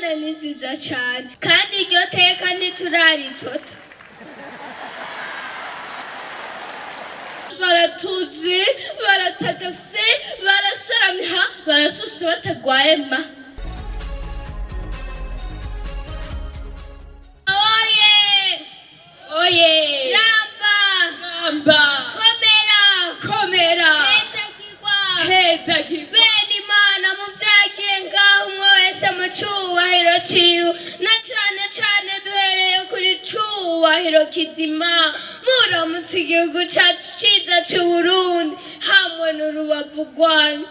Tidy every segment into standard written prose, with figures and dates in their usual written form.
Imana ni nziza cyane, kandi iryo teka ntituraritota. Baratuje, baratagase, barasharamye, barashushe, batagwaye ma. Oye! Oye! Ramba! Ramba! Komera! Komera! Heza kigwa! Heza kigwa! Bene Imana muvyagiye ngaho, umwe wese mu cubahiro ciwe, na cane cane duhereye kuri cubahiro kizima muramutse igihugu cacu ciza c'Uburundi hamwe n'urubavu rwanyu.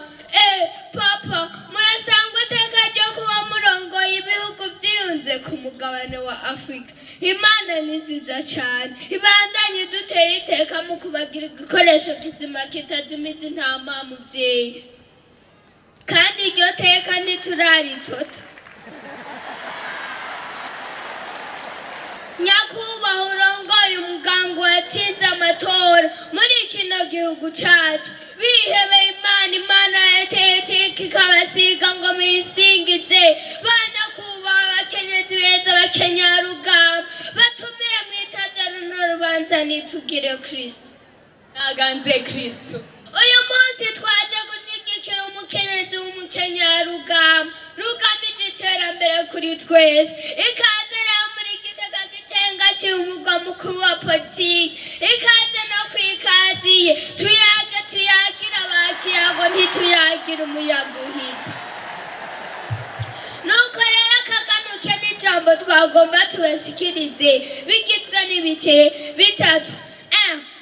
Papa, murasangwa iteka ryo kuba murongoye ibihugu vyiyunze ku mugabane wa Afurika. Imana ni nziza cane, ibandanye idutera iteka mu kubagira igikoresho kizima kitazimiza intama, muvyeyi, kandi iryo teka ntituraritota. Nyakubahwa urongoye umugambi watsinze amatora muri kino gihugu cacu, bihebeye Imana, Imana yateye iteka ikabasiga ngo muyisingize. Banyakubahwa abakenyezi beza, abakenyarugamba batumire, mwitaje runo rubanza, nitugire Kristo. Naganze Kristo. Uyu munsi twaje gushigikira umukenyezi w'umukenyarugamba rugamije iterambere kuri twese. Ikaze rero muri Gitega, Gitenga cy'umugwa mukuru wa politiki. Ikaze no kwikaziye, tuyage, tuyagira abakiyago, ntituyagira umuyaga uhita. Nuko rero akaganuke n'ijambo twagomba tubashikirize bigizwe n'ibice bitatu: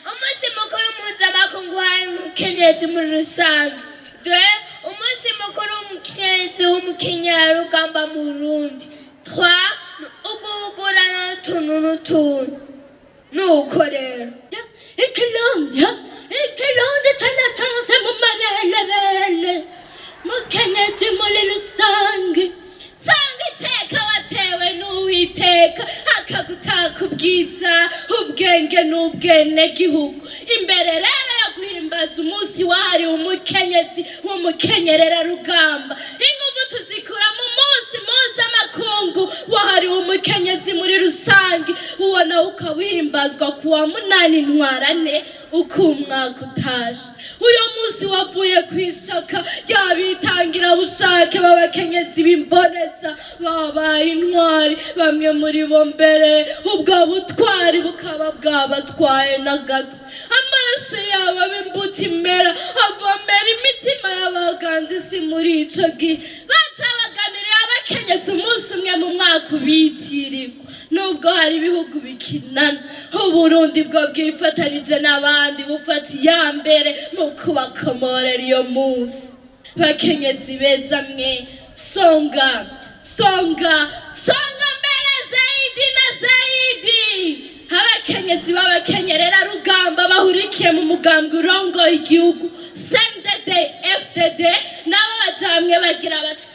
umunsi mukuru mpuzamakungu wahariwe umukenyezi muri rusange; deux, umunsi mukuru w'umukenyezi w'umukenyarugamba mu Burundi; trois, uguhugurana n'utuntu n'utuntu. Nuko rero Ikirundi, ikirundi canatanze mu mabelebele, mukenyezi muri rusange, sanga iteka watewe n'Uwiteka akagutaka ubwiza, ubwenge n'ubwenegihugu. Imbere rero yo guhimbaza umunsi wahariwe umukenyezi w'umukenyererarugamba, inguvu tuzikura mu munsi mpuzamakungu wahariwe umukenyezi muri rusange. Uwo nawe ukaba uhimbazwa ku wa 8 Ntwarane uko umwaka utashe. Uyu munsi wavuye ku ishaka ry'abitangira bushake b'abakenyezi b'imboneza babaye intwari, bamwe muri bo mbere ubwo butwari bukaba bwabatwaye n'agatwe. Amaraso yabo aba imbuto imera, avomera imitima y'abaganza isi. Muri ico gihe baca baganiriye abakenyezi umunsi umwe mu mwaka ubitirirwa. Nubwo hari ibihugu bikinana, Uburundi bwo bwifatanije n'abandi bufata iya mbere mu kubakomorera iyo munsi. Bakenyezi beza mwe, songa, songa, songa mbere zaidi na zaidi! Abakenyezi b'abakenyerera rugamba bahurikiye mu mugambwe urongoye igihugu CNDD FDD nabo bajamwe bagira bati: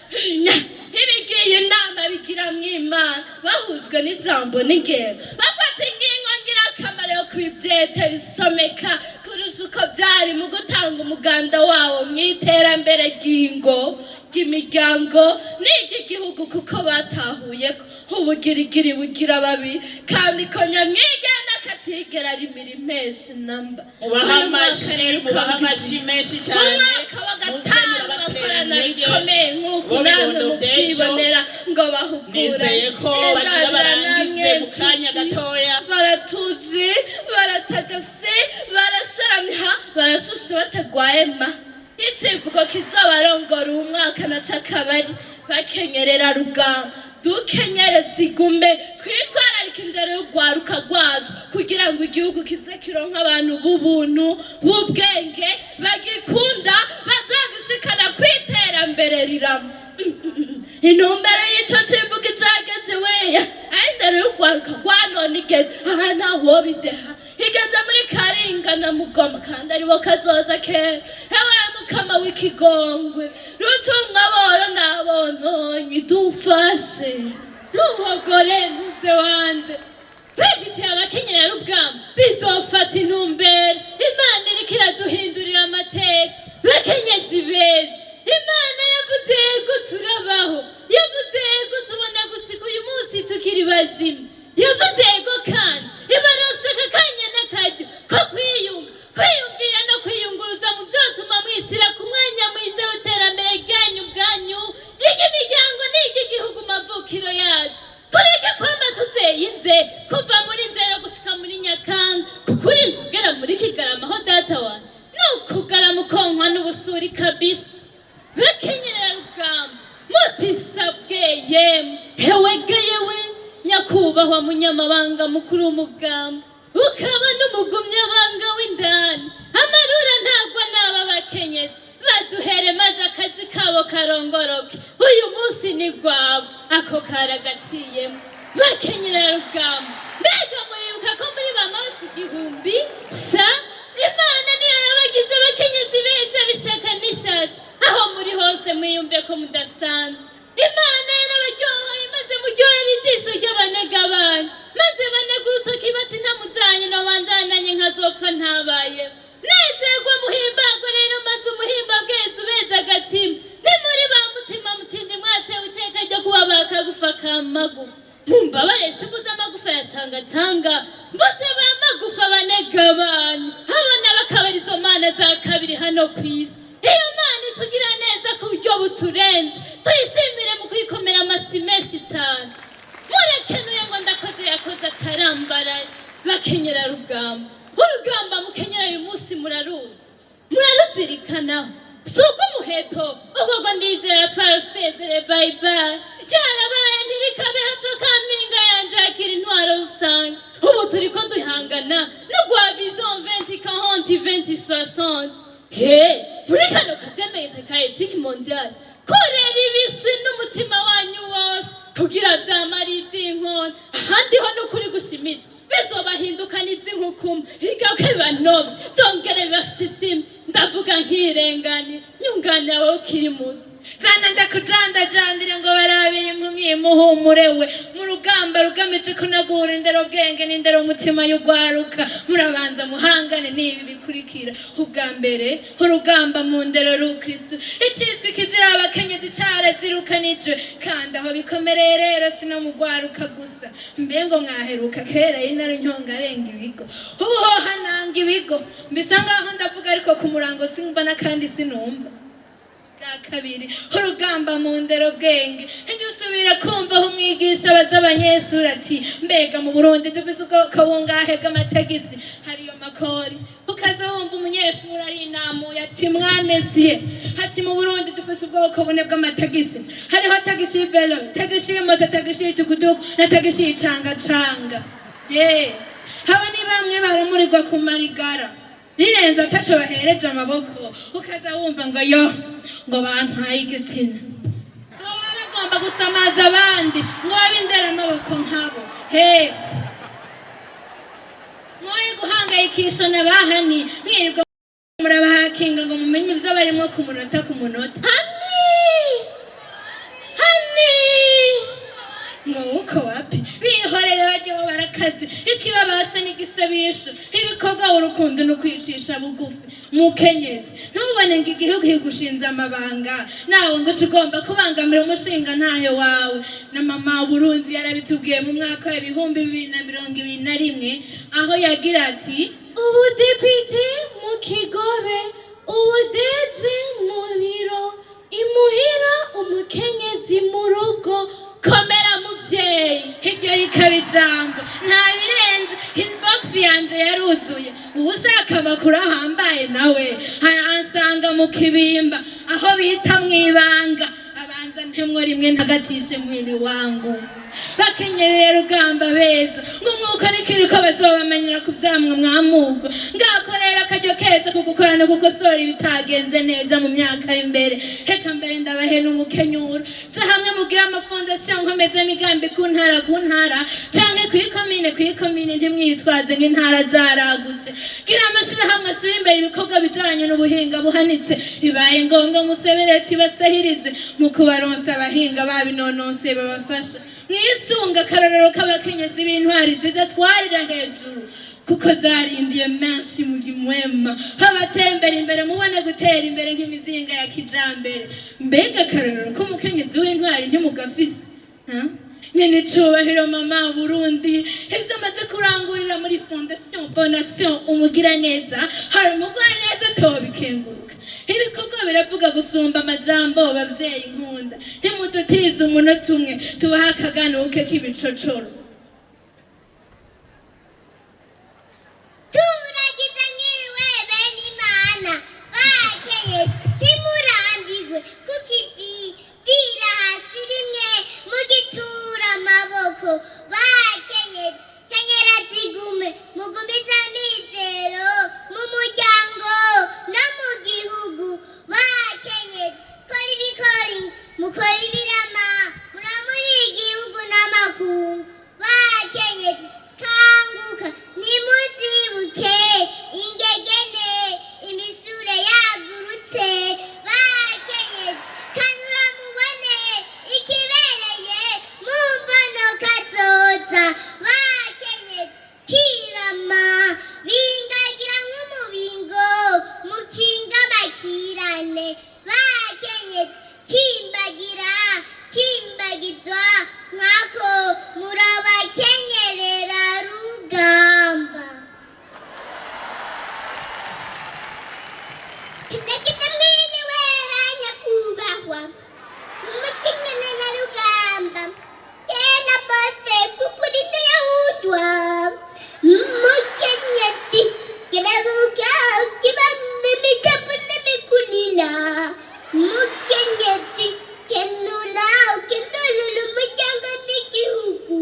"Nya, ibigiye inama bigira mw'Imana." Bahujwe n'ijambo n'ingendo, bafata ingingo ngirakamaro yo kubibyete bisomeka kurusha uko byari mu gutanga umuganda wabo mu iterambere ry'ingo, ry'imiryango n'iry'igihugu, kuko batahuye ko ubugirigiri bugira babi, kandi ko nyamwigenda katigera rimira impeshi namba. Mubahe Uyu mwaka amashi, rero mubahe ukaba amashi menshi mu cyane. mwaka wa Muze gatanu murabatera bakorana intege. bikomeye nk'uko Bo namwe bibondo by'ejo. mubyibonera ngo bahugurane. Nizeye ko bagira barangize mu kanya gatoya. Baratuje, baratagase, barasharamye, barashushe, batagwaye ma. Icivugo kizobarongora uwu mwaka naco akabari: bakenyerera rugamba, dukenyere zigume, twitwararika indero y'urwaruka rwacu kugira ngo igihugu kize kironke abantu b'ubuntu, b'ubwenge, bagikunda, bazogishikana kw'iterambere rirama. Intumbero y'ico civuga ijageze weya aho indero y'urwaruka rwa none igeze, aha ntawobideha, igeze muri Karinga na Mugoma, kandi aribo kazoza kera. Hewe Mukama w'ikigongwe, rutunga boro n'abononyi, dufashe. Ntuhogore ntuze wanze, twifitiye abakenyerarugamba bizofata intumbero. Imana iriko iraduhindurira amateka. Bakenyezi beza, Imana yavuze yego turabaho, yavuze yego tubona. Tukiri bazima yavuze yego, kandi ibaronsa aka kanya n'akaryo ko kwiyunga, kwiyumvira no kwiyunguruza mu vyotuma mwisira ku mwanya mwiza w'iterambere ryanyu ubwanyu, iry'imiryango n'iry'igihugu mavukiro yacu. Tureke kwama tuzeyinze kuva muri Nzero gushika muri Nyakanga, kuko urinze ugera muri Kigarama aho data wanje ni ukugarama ukonkwa n'ubusuri kabisa. Bakenyerera rugamba, mutisabwe yemwe, hewege yewe nyakubahwa munyamabanga mukuru w'umugamba, ukaba n'umugumyabanga w'indani, amarura ntagwa n'aba bakenyezi baduhere maze akazi kabo karongoroke. Uyu munsi ni rwabo, ako karagaciyemo. Bakenyerera rugamba, mbega muribuka ko muri ba maboko igihumbi sa Imana niyo yabagize abakenyezi beza b'ishyaka n'ishaza? Aho muri hose mwiyumve ko mudasanzwe. Imana yarabaryohoye maze muryohera ijisho ry'abanega banyu, maze banega urutoki bati: "Ntamujanye nobanjananye nkazopfa ntabayeho." Nezerwa, muhimbagwe rero, maze umuhimba bweza ubeza agatima. Ntimuri ba mutima mutindi, mwatewe iteka ryo kuba bakagufa ka magufa. Mumbabare, simbuze amagufa ya cangacanga, mvuze ba magufa banega banyu. Abana bakabara izo mana za kabiri hano ku isi. Iyo Mana itugira neza ku buryo buturenze, tuyishimire mu kwikomera amasimesi cyane. Murekenuye ngo ndakoze yakoze akarambaraye. Bakenyera rugamba, urugamba mukenyera uyu munsi muraruzi, muraruzirikanaho. Si ubw'umuheto ubwo ngo ndizera twarasezere, bye bye, ryarabaye ntirikabe hapfa kampinga yanje yakira intwaro rusange. Ubu turiko duhangana n'ugwa vision 2040 2060. He muri kano kavyemeye ka éthique mondiale, korera ibiswi n'umutima wanyu wose kugira vyamara ivy'inkona. Ahandi ho n'ukuri gushimiza bizobahindukana ivy'inkukuma, bigakwe bibanobe, vyongere bibasisime. Ndavuga nkirenganye nyunganira wowe ukiri muto. Zana ndakujandajandire ngo barabire impumyi muhumurewe mu rugamba rugamije kunagura indero bwenge n'indero umutima y'ugwaruka. Murabanza muhangane n'ibi bikurikira: ubwa mbere, urugamba mu ndero rukristu. Iciswe kizira abakenyezi carazirukanijwe, kandi aho bikomereye rero si no mu gwaruka gusa. Mbe ngo mwaheruka kera y'intare nyonga arenga ibigo, ubu hoha nanga ibigo mbisa ngaho ndavuga, ariko ku murango simbona kandi sinumva. Bwa kabiri, urugamba mu ndero bwenge. Ntijya usubira kumva aho umwigisha abaza abanyeshuri ati: "Mbega mu Burundi dufise ubwoko bungahe bw'amatagisi hariyo makori?" Ukaza wumva umunyeshuri ari inamuye ati: "Mwamesiye," ati: "Mu Burundi dufise ubwoko bune bw'amatagisi, hariho tagisi y'ivelo, tagisi y'imoto, tagisi y'itukutuku na tagisi y'icangacanga." Ye haba ni bamwe baramurirwa ku marigara rirenze ataco bahereje amaboko, ukaza wumva ngo yo ngo bantwaye igitsina. Ngo baba bagomba gusamaza abandi ngo babe inderamaboko nkabo. He mwoye guhangayikisha na bahani mwirirwa murabahakinga ngo mumenye ivyo barimwo ku munota ku munota. Hani hani ngo uko wapi, bihorere bajyeho barakazi. Ikibabasha n'igisabisho, ibikorwa, urukundo no kwicisha bugufi. Mukenyezi, ntubone ngo igihugu kigushinze amabanga nawe ngo uce ugomba kubangamira umushinga ntahe wawe. Na mama Burundi yarabitubwiye mu mwaka wa 2021, aho yagira ati: "Ubudepite mu kigobe, ubudeje mu biro, imuhira umukenyezi mu rugo." Komera muvyeyi. Hirya rikaba ijambo, nta birenze. Inbox yanje yaruzuye. Uwushaka amakuru ahambaye nawe ansanga mu Kibimba aho bita mwibanga, abanza ntemwo rimwe ntagatishe mwili wangu. Bakenyereye rugamba beza, ngo mwuko nikiriko bazobamenyera ku vyamwa mwamugwa. Ngako rero akaryo keza ko gukora no gukosora ibitagenze neza mu myaka y'imbere. Reka mbere ndabahe n'umukenyuro: ja hamwe mugire amafondasiyo nkomeze migambi ku ntara ku ntara canke kw'ikomine kw'ikomine. Ntimwitwaze nk'intara zaragutse. Gira amashirahamwe ashira imbere ibikorwa bijanye n'ubuhinga buhanitse. Bibaye ngombwa musebereti basahirize mu kubaronsa abahinga babinononsoye babafasha. Mwisunga akarorero k'abakenyezi b'intwari zidatwarira hejuru, kuko zarindiye menshi mu gimwema habatembera imbere, mubone gutera imbere nk'imizinga ya kijambere. Mbega akarorero k'umukenyezi w'intwari ntimugafise? Ha? Nyene icubahiro mama Burundi, ivyo amaze kurangurira muri Fondation Bonne Action Umugiraneza, hari umugwaneza tobikenguruka. Ibikorwa biravuga gusumba amajambo. Bavyeyi nkunda, ntimudutize umunota umwe tubahe akaganuke k'ibicocoro. Turagize mwiriwe bene Imana. Bakenyezi, ntimurambirwe ku kivi, vira hasi rimwe mugitura amaboko. Bakenyezi, kenyera zigume, mugumize amizero mu muryango no mu gihugu. Bakenyezi, kora ibikori, mukora ibirama, muramuri igihugu n'amakungu. Bakenyezi, kanguka, nimuzibuke ingegene imisure yagurutse. Bakenyezi, kanura mubone ikibereye mu mbono kazoza. Bakenyezi, kirama bingagira nk'umubingo, mukinga bakirane. Bakenyezi, kimbagira kimbagizwa nkako murabakenyerera rugamba. Kinagita mwiriwe banyakubahwa, mumukenyerera rugamba tena bose kukurinda yahundwa. Mukenyezi, kirabuka ukibamba imitapu n'imikunira. Mukenyezi, kenura ukenurira umuryango n'igihugu.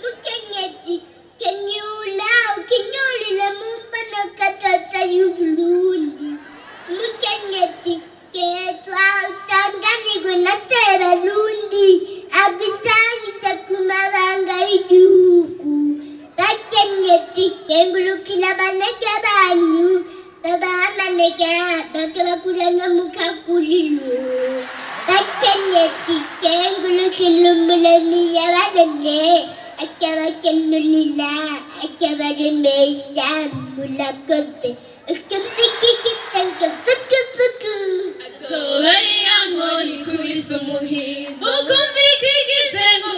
Mukenyezi, kenyura ukenyurire mu mbono kazoza y'Uburundi. Mukenyezi, ketwa usanganirwe na Sebarundi agusangiza ku mabanga y'igihugu. Bakenyezi, kengurukira abanege banyu, babaha amanega bakabakura no mu kaguriro. Bakenyezi, kengurukira Umuremyi yabaremye, akabakenurira, akabaremesha. Murakoze. Azoba ari ya nkoni ikubise umuhindo, ukumva ikigize ngo